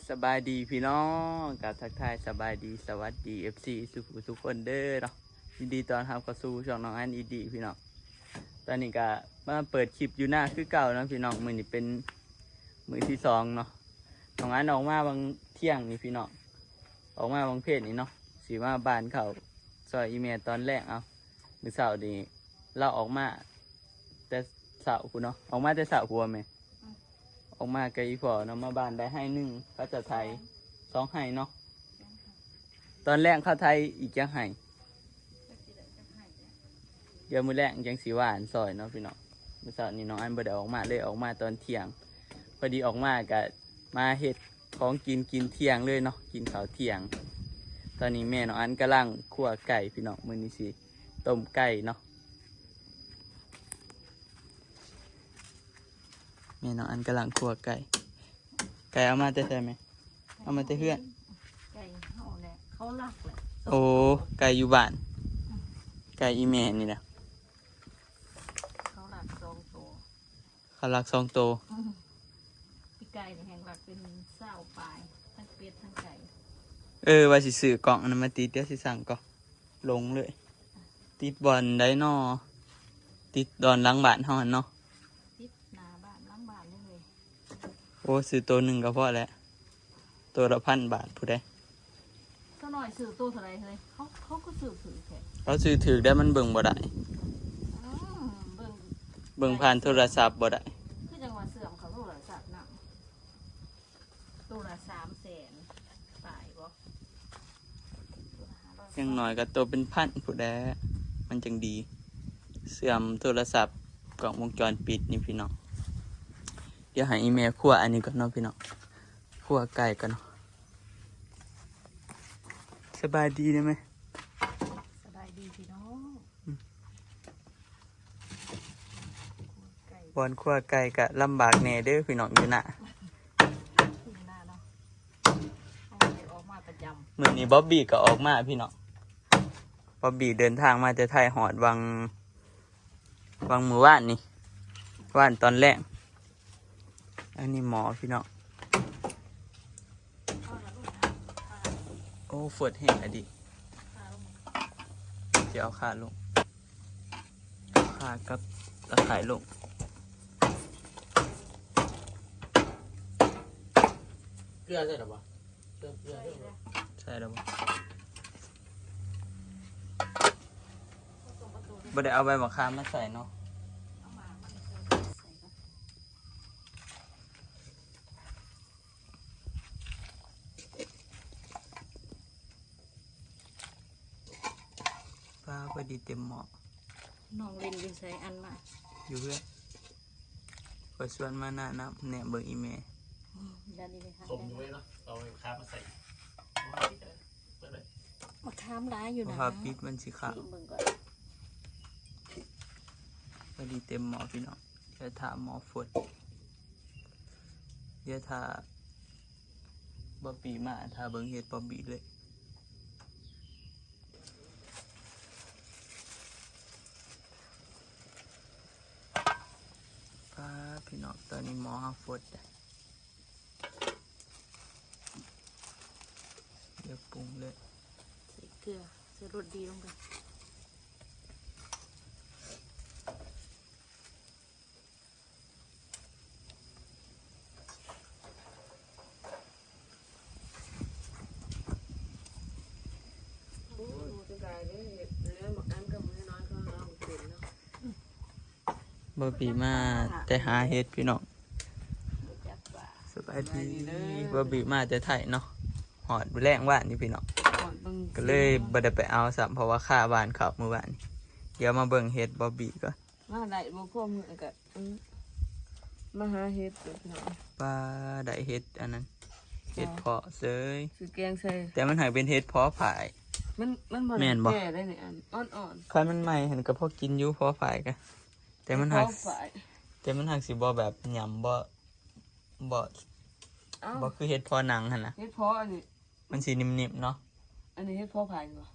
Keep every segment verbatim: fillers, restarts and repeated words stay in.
สบายดีพี่น้อง กับทักทายสบายดีสวัสดี เอฟซี สุขทุกคนเด้อเนาะ ยินดีต้อนรับเข้าสู่ช่องน้องอันอีกดีพี่น้อง ตอนนี้ก็มาเปิดคลิปอยู่หน้าคือเก่าเนาะพี่น้อง มื้อนี้เป็นมื้อที่สองเนาะ น้องอันออกมาบางเที่ยงนี่พี่น้อง ออกมาบางเพจนี่เนาะ สิมาบ้านเขาซอยอีเมลตอนแรก เอามื้อเช้านี่เราออกมา แต่เช้าพู้นเนาะ ออกมาแต่เช้าพู้นแม่ ออกมากับอีพ่อเนาะ มาบ้านได้ไฮ่หนึ่ง เขาจะไถสองไฮ่เนาะ ตอนแรกเขาไถอีกจักไฮ่ เดี๋ยวมื้อแรกจังสิหว่านซอยเนาะพี่น้อง มื้อเช้านี้น้องอันบ่ได้ออกมาเลย ออกมาตอนเที่ยง พอดีออกมาก็มาเฮ็ดของกิน กินเที่ยงเลยเนาะ กินข้าวเที่ยง ตอนนี้แม่น้องอันกำลังคั่วไก่พี่น้อง มื้อนี้สิต้มไก่เนาะ แม่น้องอันกำลังคั่วไก่ ไก่เอามาแต่ไสแม่ เอามาแต่เฮือน ไก่เฮาแหละ เขาลักแหละ โอ้ ไก่อยู่บ้าน ไก่อีแม่นี่แหละ เขาลักสองตัว เขาลักสองตัว อืม พี่ไก่นี่แฮงลักเป็นซาวปลาย ทั้งเป็ดทั้งไก่ เออ ว่าสิซื้อกล่องอันนั้นมาติด เดี๋ยวสิสั่งกล่องลงเลย ติดบ่อนใดน้อ ติดดอนหลังบ้านเฮาหั่นเนาะ ติดหน้าบ้านหลังบ้านเลย โอ้ ซื้อตัวหนึ่งก็พอแล้ว ตัวละพันบาทพู้นเด้ ซะหน่อยซื้อตัวเท่าไหร่เฮ้ย เขา เขาก็ซื้อถือแท้ เขาซื้อถือได้ มันเบิ่งบ่ได้ อืม เบิ่ง เบิ่งผ่านโทรศัพท์บ่ได้ คือจังว่าเสื่อมเขาโทรศัพท์นำ ตัวละสามแสนปลายบ่ อย่างน้อยก็ตัวเป็นพันพู้นแหละ มันจังดี เสื่อมโทรศัพท์ กล้องวงจรปิดนี่พี่น้อง เดี๋ยวให้อีแม่คั่วอันนี้ก่อนเนาะพี่น้อง คั่วไก่ก่อนเนาะ สบายดีได้ไหม สบายดีพี่น้อง อืม ไก่ บ่อนคั่วไก่ก็ลำบากแหน่เด้อพี่น้อง อยู่หน้า อยู่หน้าเนาะ เอาไก่ออกมาประจำ มื้อนี้บ๊อบบี้ก็ออกมาพี่น้อง บ๊อบบี้เดินทางมาแต่ไทย ฮอดวัง วังมื้อวานนี่ วานตอนแลง อันนี้หม้อพี่น้อง โอ้ ฝนแห้งอะดิ จะเอาข่าลง ข่ากับตะไคร้ลง เกลือใส่หรอวะ เกลือ เกลือใส่หรอวะ ใส่แล้วบ่ บ่ได้เอาใบมะขามมาใส่เนาะ ปลาพอดีเต็มหม้อ น้องเล่นอยู่ไสอันมา อยู่เฮือน ข้อยชวนมาหน้าน้ำ แหนมเบิ่งอีแม่ อืม ด้านนี้เลยค่ะ สมอยู่เว้ยเนาะ เอาไปค้ามาใส่ เปิดเลย มะขามหลายอยู่นะ เพราะว่าปิดมันสิขาว ชิมเบิ่งก่อน พอดีเต็มหม้อพี่น้อง เดี๋ยวถ่าหม้อฝน เดี๋ยวถ่าบ๊อบบี้มา ถ่าเบิ่งเฮ็ดบ๊อบบี้เลย ป๊าดพี่น้อง ตอนนี้หม้อเฮาฟดแล้ว เดี๋ยวปรุงเลย ใส่เกลือ ใส่รสดีลงไป โอ้ย จะกลายเป็นเห็ดเนื้อหมักอั้นกับมือน้อยเขาเอาเห็ดเนาะ บ่ปีมาแต่หาเห็ดพี่น้อง สบายดี บ่ปีมาแต่ไทยเนาะ ฮอดแลงวานนี่พี่น้อง ฮอดเบิ่ง ก็เลยบ่ได้ไปเอาซ้ำ เพราะว่าคาบ้านเขามื้อวานนี้ เดี๋ยวมาเบิ่งเห็ดบ๊อบบี้ก่อน มาได้บ่พอมื้อก็ อืม มาหาเห็ดเด้อพี่น้อง ปลาได้เห็ดอันนั้น เห็ดเพาะเสย สิแกงใส่ แต่มันหากเป็นเห็ดเพาะผาย มัน มันบ่ได้ แม่นบ่ แก่ได้นี่ อันอ่อนๆ คันมันใหม่หั่นก็พอกินอยู่เพาะผายกะ แต่มันหาก เห็ดเพาะผาย แต่มันหากสิบ่แบบหยำบ่ บ่ เอ้า บ่คือเห็ดเพาะหนังหั่นนะ เห็ดเพาะอันนี้ มันสินิ่มๆเนาะ อันนี้เห็ดเพาะผายบ่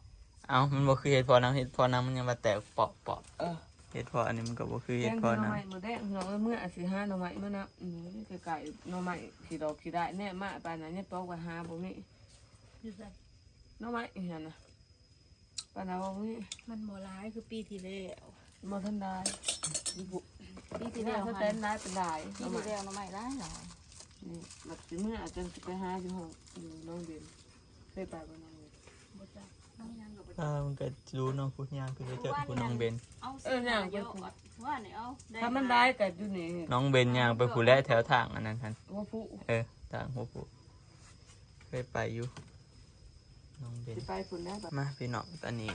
เอ้า มันบ่คือเห็ดเพาะหนัง เห็ดเพาะหนังมันยังว่าแตกเปาะๆ เออ เห็ดเพาะอันนี้มันก็บ่คือเห็ดเพาะ แกงหน่อ นะ ไม้มื้อแรกพี่น้องเอ้ย เมื่ออาจสิหาหน่อไม้มื้อนะ อืมไกลๆ หน่อไม้ขี้ดอกขี้ได้แน่มาปานนั้นเนี่ยปอกว่าหาบ่มี อยู่ใส่ หน่อไม้อีหยังนะปานนั้นบ่มี มันบ่ร้ายคือปีที่แล้ว บ่ทันได้ ปีที่แล้ว ส มัน แตนได้เป็นหลายห ปี น่อไม้ ที่แล้วหน่อไม้ร้ายหลาย นี่แบบสิมื้ออาจจะไปหาอยู่ห้องอยู่น้องเบนเคยไปบ่น้องเบน บ่จักน้องยังกับบ่จัก อ่ามันก็รู้เนาะพูดยากคือจะเจอพูดน้องเบน เอาสิหาเยอะก่อนว่าเนี่ยเอาได้ ถ้ามันได้ก็อยู่นี่ น้องเบนย่างไปผู้แลแถวทางอันนั้นท่าน ว่าผู้ เออทางหัวผู้เคยไปอยู่ น้องเบน สิไปพุ่นแล้วแบบ มาพี่น้องตอนนี้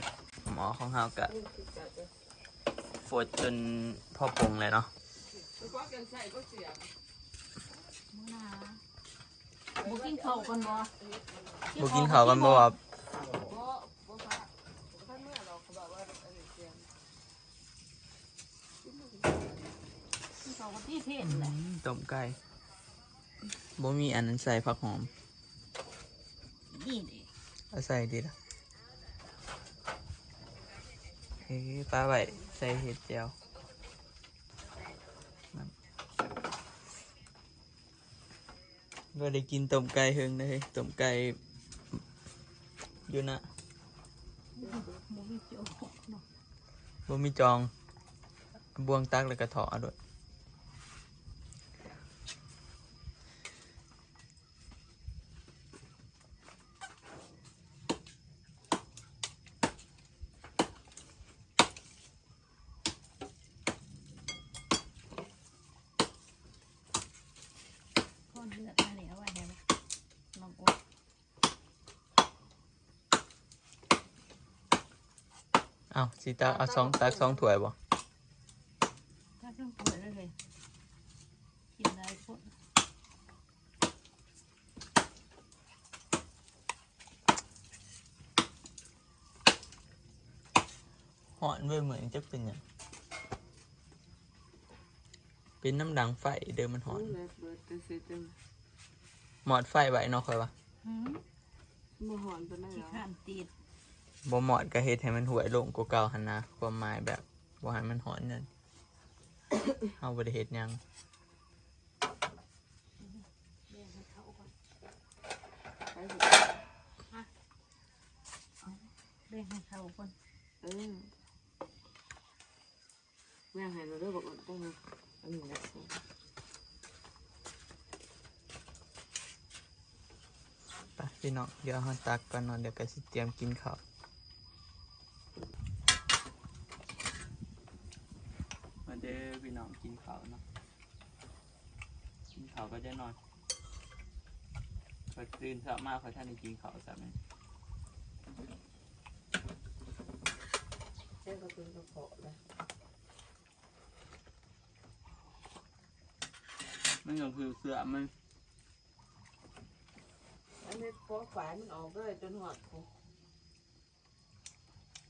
หมอของเฮากะฟดจนพอปงเลยเนาะ ก็กันใส่ก็เสีย มื้อหน้าบ่กินข้าวก่อนบ่ บ่กินข้าวกันบ่ครับ บ่บ่พาท่านเมื่อเราเขาบอกว่าอันนี้เสีย กินข้าวกับที่เทศแหละ ต้มไก่บ่มีอันนั้นใส่ผักหอม นี่ดิ เอาใส่ดีละเฮ้ยป้าไว้ใส่เห็ดแจ่ว บ่ได้กินต้มไก่เฮิงเลยต้มไก่อยู่นะ บ่มีโจ๊กเนาะ บ่มีจองบ่วงตักแล้วก็เถาะเอาโลด ก้อนเลือดมาแล้วว่าไงวะน้องโอ๊ต เอาสิตักเอาสองตักสองถ้วยบ่ ถ้าเครื่องปรุงเลยเลยกินได้พวก ฮ้อนเว้ยเหมือนจักเป็นหยังเป็นน้ำดังไฟเด้อมันฮ้อน เบิดเบิดแต่สิจัง หมอดไฟไว้เนาะค่อยว่า หืม บ่ฮ้อนปานใด ขี้ หรอ ข้านติด บ่หมอดก็เฮ็ดให้มันห่วยลงกว่าเก่าหั่นนะความหมายแบบบ่ให้มันฮ้อนนั่นเฮาบ่ได้เฮ็ดหยัง แบ่งให้เขาก่อน ไปสิ แบ่งให้เขาก่อน เออแม่งให้เราเด้อบอกก่อนต้องมาอันนี้นะ ไปพี่น้องเดี๋ยวเฮาตักก่อนเนาะเดี๋ยวก็สิเตรียมกินข้าวมาเด้อพี่น้องกินข้าวเนาะกินข้าวก็จะนอนพอตื่นเช้ามาพอท่านได้กินข้าวซ้ำนี่ แจ้งกระตุ้นกระเพาะนะ มันก็คือเสื้อมัน อันนี้พอฝายมันออกเลยจนหอดกู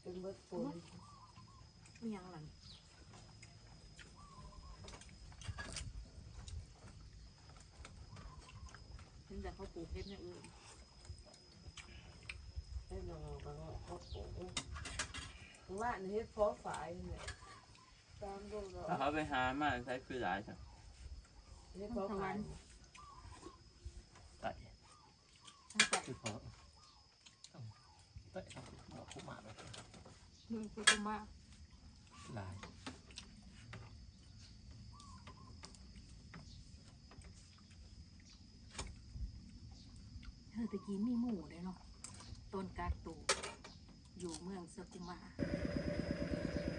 จนเบิดปูน ไม่ยังหลังนี่แต่เขาปลูกเห็ดเนี่ยอื่น ให้น้องก็ก็ปลูกว่าเห็ดพอฝายเนี่ยตามดูเรา ถ้าเขาไปหามาใช้คือหลายจ้ะ เห็ดพอฝาย ไต่ ตั้งแต่ คือพอไต่เอาคุมาไป เมืองคุกุมะ หลาย เออตะกี้มีหมู่เลยเนาะตอนกักตัวอยู่เมืองสกุมา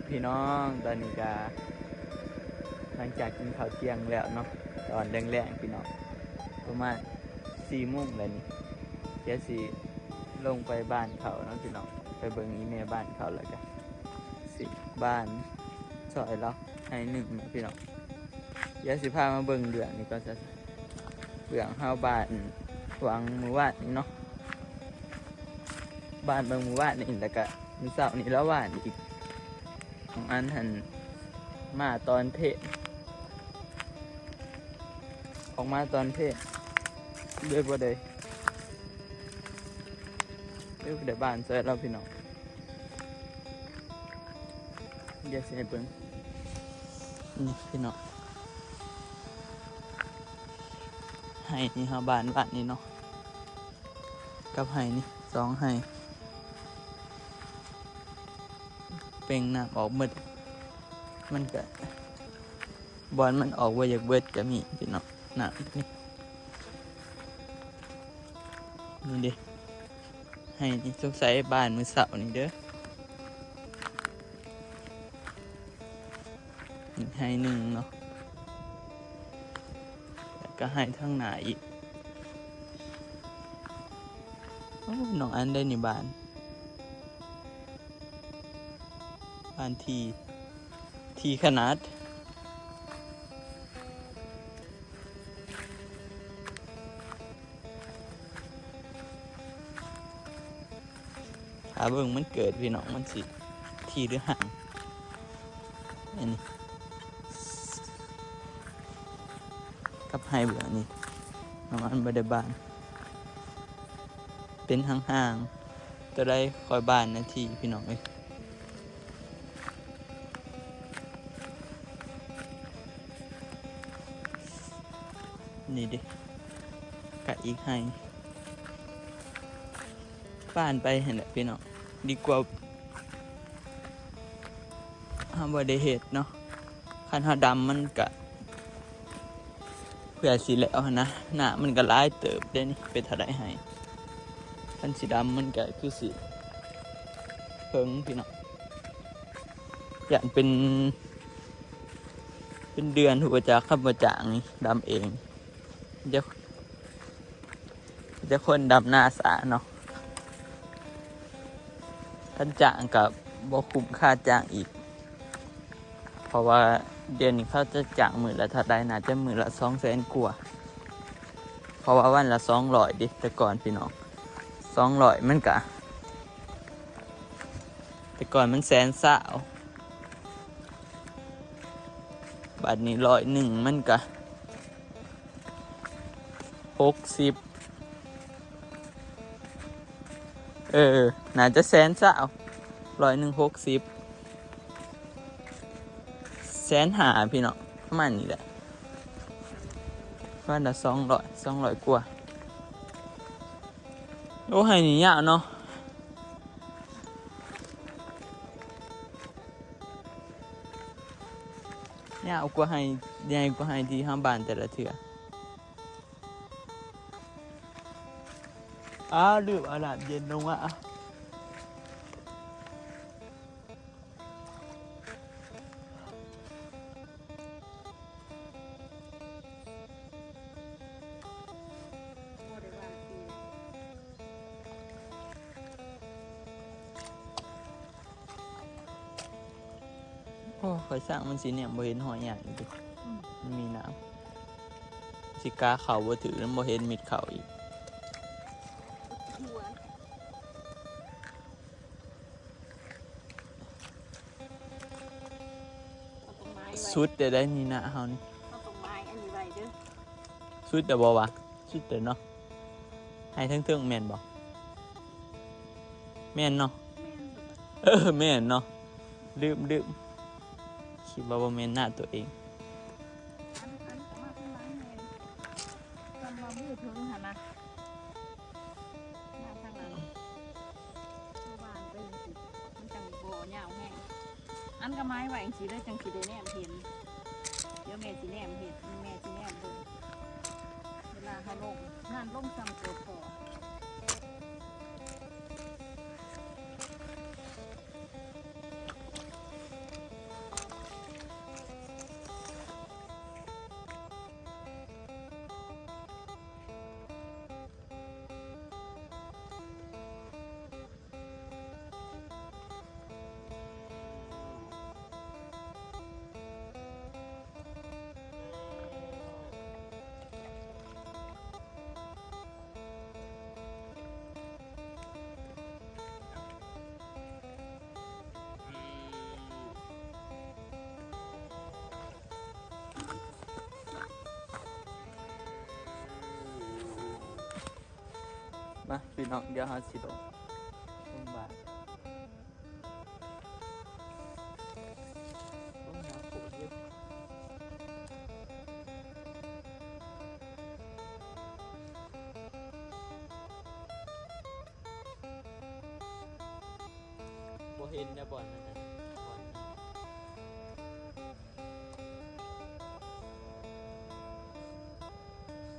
พี่น้องตอนนี้ก็หลังจากกินข้าวเที่ยงแล้วเนาะตอนแรงๆพี่น้องประมาณสี่โมงแล้วนี่เดี๋ยวสิลงไปบ้านเขาเนาะพี่น้องไปเบิ่งอีแม่บ้านเขาแล้วก็สิบ้านซอยเราให้หนึ่งเนาะพี่น้องเดี๋ยวสิพามาเบิ่งเรื่องนี้ก่อนซะเรื่องเฮาบ้านหวังมื้อวานนี้เนาะบ้านเบิ่งมื้อวานนี้แล้วก็มื้อเช้านี้แล้ววานอีก ของอันหันมาตอนเพลออกมาตอนเพลเลยบ่ได้เลยบ่ได้บ้านซอยเราพี่น้องเดี๋ยวสิให้เบิ่ง นี่พี่น้อง ไฮ่นี่เฮาบ้านบ้านนี่เนาะ กับไฮ่นี่สองไฮ่ เป่งน้ำออกหมด มันก็ บ่อนมันออกบ่อยากเบิดก็มีพี่น้อง น้ำนี่ นี่เด้ ไฮ่นี่สงสัยบานมื้อเช้านี่เด้อ อีกไฮ่หนึ่งเนาะ แล้วก็ไฮ่ทางหน้าอีก โอ้ น้องอันได้นี่บาน บานที ทีขนาด ถ้าเบิ่งมันเกิดพี่น้อง มันสิทีหรือห่าง อันนี้ กับไฮ่เบิ่งอันนี้ น้องอันบ่ได้บาน เป็นห่างๆ ตัวใดค่อยบานนาทีพี่น้องเอ้ย นี่เด้ กะอีกไฮ่ บานไปหั่นแหละพี่น้อง ดีกว่าเฮาบ่ได้เฮ็ดเนาะ คันเฮาดำมันกะ เพื่อสิแล้วหั้นนะ หน้ามันก็หลายเติบเด้นี่ เป็นเท่าใดไฮ่ คันสิดำมันก็คือสิเพิ่งพี่น้อง ย่านเป็น เป็นเดือนหัวจัก คันบ่จ้างนี่ดำเอง จะ จะคนดำนาสาเนาะ คันจ้างก็บ่คุ้มค่าจ้างอีก เพราะว่าเดี๋ยวนี้เขาจะจ้างมื้อละเท่าใด น่าจะมื้อละสองแสนกว่า เพราะว่าวันละสองร้อยเด้ แต่ก่อนพี่น้อง สองร้อยมันกะ แต่ก่อนมันแสนซาว บัดนี้ร้อยหนึ่งมันกะ หกสิบ เออ น่าจะแสนซาว ร้อยหนึ่งหกสิบ แสนห้าพี่น้อง ประมาณนี้แหละ วันละสองร้อย สองร้อยกว่า โอ้ ไฮ่นี่ยาวเนาะ ยาวกว่าไฮ่ ใหญ่กว่าไฮ่ที่เฮาบานแต่ละเทื่อ อ้าว ลืมเอาน้ำเย็นลงมา โอ้ ข้อยสั่งมันสิแนมบ่เห็นหอยหยังอีกเด้ อืม มันมีน้ำ สิกาเข้าบ่ถืก มันบ่เห็นมิดเข้าอีก หัว เอาต้นไม้ไว้ สุดเด้ได้นี่นะเฮานี่ เอาต้นไม้อันนี้ไว้เด้อ สุดแต่บ่วะ สุดแต่เนาะ ไฮ่เทิงๆ แม่นบ่ แม่นเนาะ แม่น เออ แม่นเนาะ ลืม ลืม คิดว่าบ่แม่นหน้าตัวเอง อัน อันก็มาข้างหลังแม่น ตอนว่ามือถือหั่นนะ มาทางหลัง คือบ้านไปจังซี่ มันจังบ่ยาวแฮง อันก็ไม้ไว้จังซี่เด้อ จังสิได้แนมเห็น เดี๋ยวแม่สิแนมเห็น แม่สิแนมเบิ่ง เวลาเฮาลง นั่นลงซ้ำตัวพอ มาพี่น้อง เดี๋ยวเฮาสิลง ลงบ้าน โอ้ย หาปวดเยอะ เห็นนะบ่อนนั่นนะ บ่อนนั่น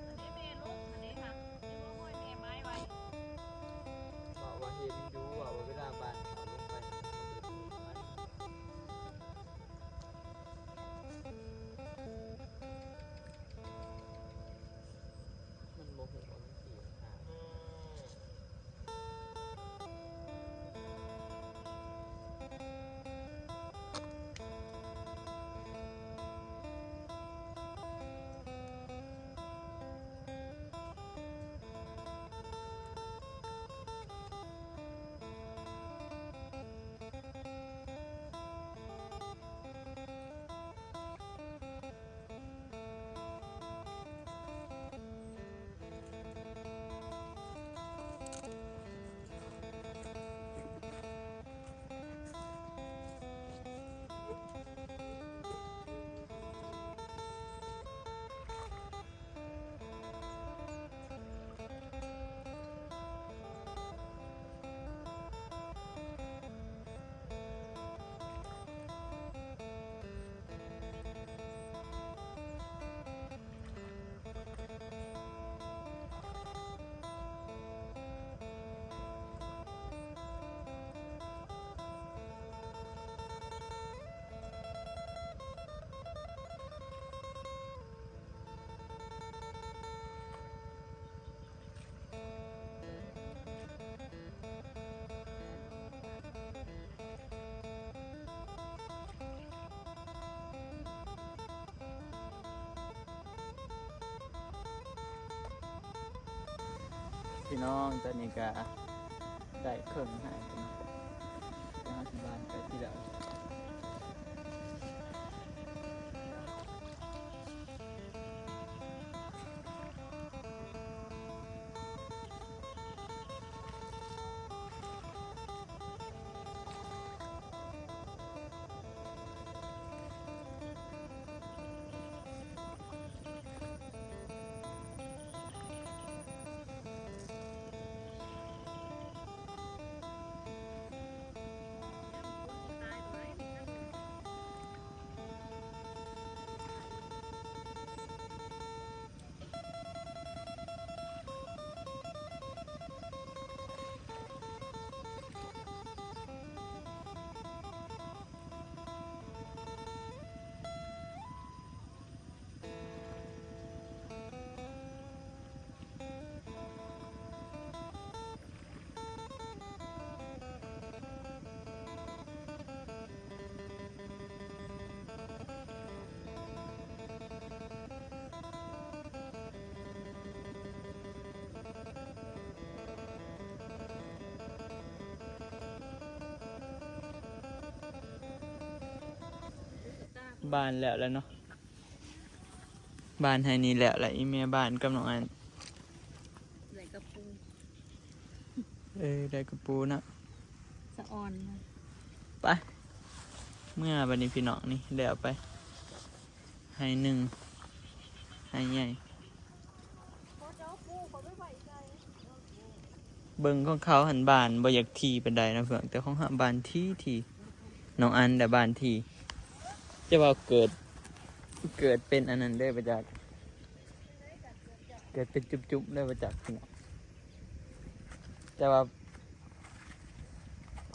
อันนี้แม่ลูก อันนี้ค่ะ เรียกว่าห้อยแม่ไม้ไว้ บอกว่าเห็นอยู่ ว่าเวลาบ้านเขาลงไป มันบ่ฮู้ว่ามันสิหา พี่น้อง ตอนนี้ก็ได้เครื่องอาหารกัน ไปหาที่บ้านไปที่แล้ว บ้านแล้วแหละเนาะ บ้านไฮนี่แล้วแหละ อีแม่บ้านกับน้องอัน ได้กระปู เออ ได้กระปูนะ สะออนนะ ไป เมื่อบัดนี้พี่น้องนี่ แล้วไป ไฮหนึ่ง ไฮใหญ่ เบิ่งของเขาหั้นบ้านบ่อยากถี่ปานใดนะเพื่อน แต่ของเฮาบ้านถี่ๆ น้องอันแต่บ้านถี่ จะว่าเกิด เกิดเป็นอันนั้นเด้อบ่จัก เกิดเป็นจุ๊บๆเด้อบ่จักพี่น้อง แต่ว่า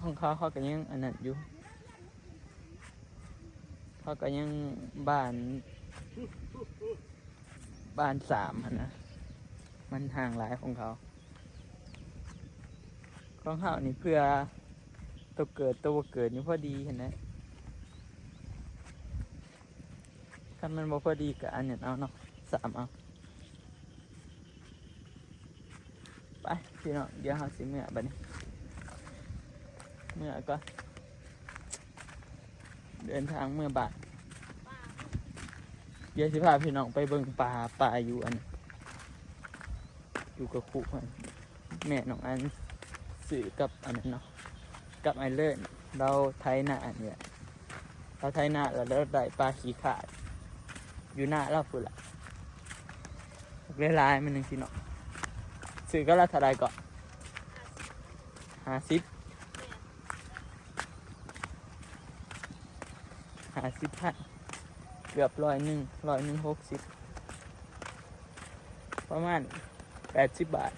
ของเขาเขาก็ยังอันนั้นอยู่ เขาก็ยังบ้าน บ้านสามหั้นนะ มันห่างหลายของเขา ของเขานี่เพื่อตัวเกิดตัวบ่เกิดนี่พอดีหั้นนะ คันมันบ่พอดีก็อันนั้นเอาเนาะ สามเอา ไปพี่น้อง เดี๋ยวเฮาสิเมือบัดนี้ เมือก่อน เดินทางเมือบ้าน เดี๋ยวสิพาพี่น้องไปเบิ่งปลา ปลาอยู่อัน อยู่กับคุ แม่น้องอันซื้อกับอันนั้นเนาะ กับไอ้เลิศ เราไถนาอันเนี้ย เราไถนาแล้วเราได้ปลาขี้ขาด อยู่หน้าเราพุ้นละ หลายๆ มันหนึ่งพี่น้อง ซื้อก็ละเท่าใดก็ ห้าสิบ ห้าสิบพัน เกือบร้อยหนึ่ง ร้อยหนึ่งหกสิบ ประมาณแปดสิบบาท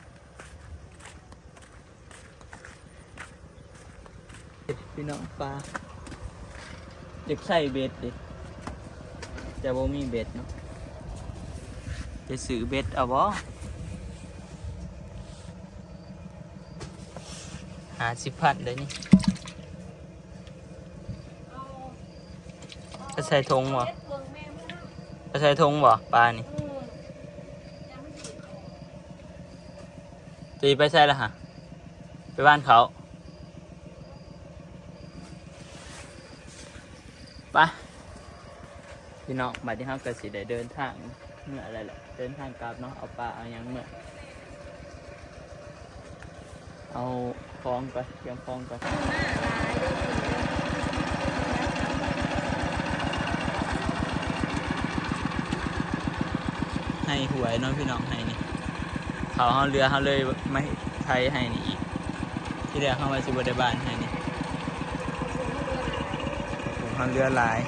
พี่น้องปลา อยากใส่เบ็ดดิ แต่บ่มีเบ็ดเนาะ จะซื้อเบ็ดเอาบ่ ห้าสิบพันเด้อนี่ จะใส่ถุงบ่ จะใส่ถุงบ่ ปลานี่ ตีไปใส่ละฮะ ไปบ้านเขา ไป พี่น้อง บัดนี้เราก็สิได้เดินทางเมื่ออะไรแหละ เดินทางกลับเนาะ เอาปลาเอาหยังเมื่อ เอาของก่อน เตรียมของก่อน ให้หวยเนาะพี่น้อง ให้นี่ เขาเฮาเรือเฮาเลยมาไถให้นี่อีก ที่แรกเฮาว่าสิบ่ได้บ้านให้นี่ ผมเฮาเรือหลาย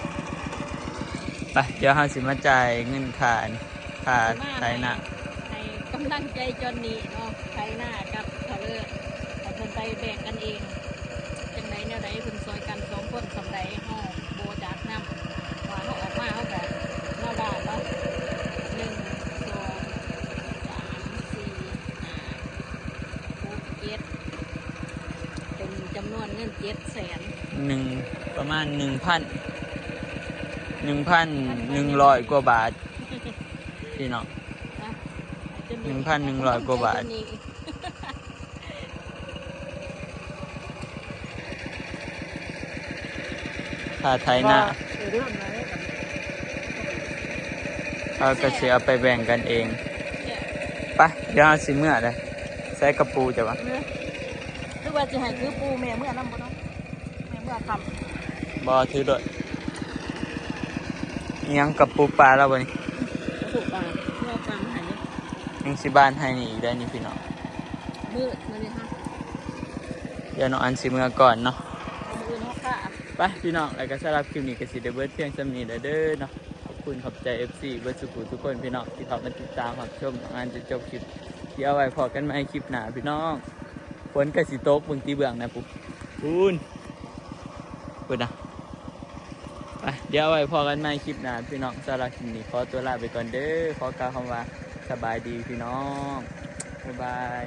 ไป เดี๋ยวเฮาสิมาจ่ายเงินค่านี่ ค่าไถนา ให้กำลังใจจอนนี่เนาะ ไถนากับเขาเลิก ให้เพิ่นไปแบ่งกันเอง จังใดแนวใดเพิ่นซอยกันสองคนส่ำใด เฮาบ่จักนำ ว่าเฮาออกมาเฮาก็มาบ้านเนาะ หนึ่ง สอง สาม สี่ ห้า หก เจ็ด เป็นจำนวนเงินเจ็ดแสน หนึ่ง ประมาณหนึ่งพัน หนึ่งพันหนึ่งร้อยกว่าบาท พี่น้อง นะ หนึ่งพันหนึ่งร้อยกว่าบาท ค่าไถนา เออเรื่องอะไรกัน เขาก็สิเอาไปแบ่งกันเอง ไป เดี๋ยวเฮาสิเมื่อเลย ใส่กระปูจ้ะวะ เออ หรือว่าจะให้ถือปูแม่เมื่อนำบ่เนาะ แม่เมื่อคำ บ่ถือโดด อิหยังกระปูปลาแล้วบ่นี่ กระปูปลา เมื่อปลามาให้นี่ ยังสิบ้านให้นี่อีกได้นี่พี่น้อง มืดมาเลยฮะ เดี๋ยวน้องอันสิเมื่อก่อนเนาะ เอามือเนาะค่ะ ไปพี่น้อง แล้วก็สำหรับคลิปนี้ก็สิได้เบิดเพียงส่ำนี้แล้วเด้อเนาะ ขอบคุณขอบใจ เอฟซี เบิดสุขุทุกคนพี่น้อง ที่เข้ามาติดตามรับชมน้องอันจนจบคลิป เดี๋ยวไว้พอกันใหม่คลิปหน้าพี่น้อง ฝนก็สิตกเบิ่งตีเบื้องนะปุ๊บ พูน พูนนะ ไป เดี๋ยวไว้พอกันใหม่คลิปหน้าพี่น้อง สำหรับคลิปนี้ขอตัวลาไปก่อนเด้อ ขอกล่าวคำว่าสบายดีพี่น้อง บ๊ายบาย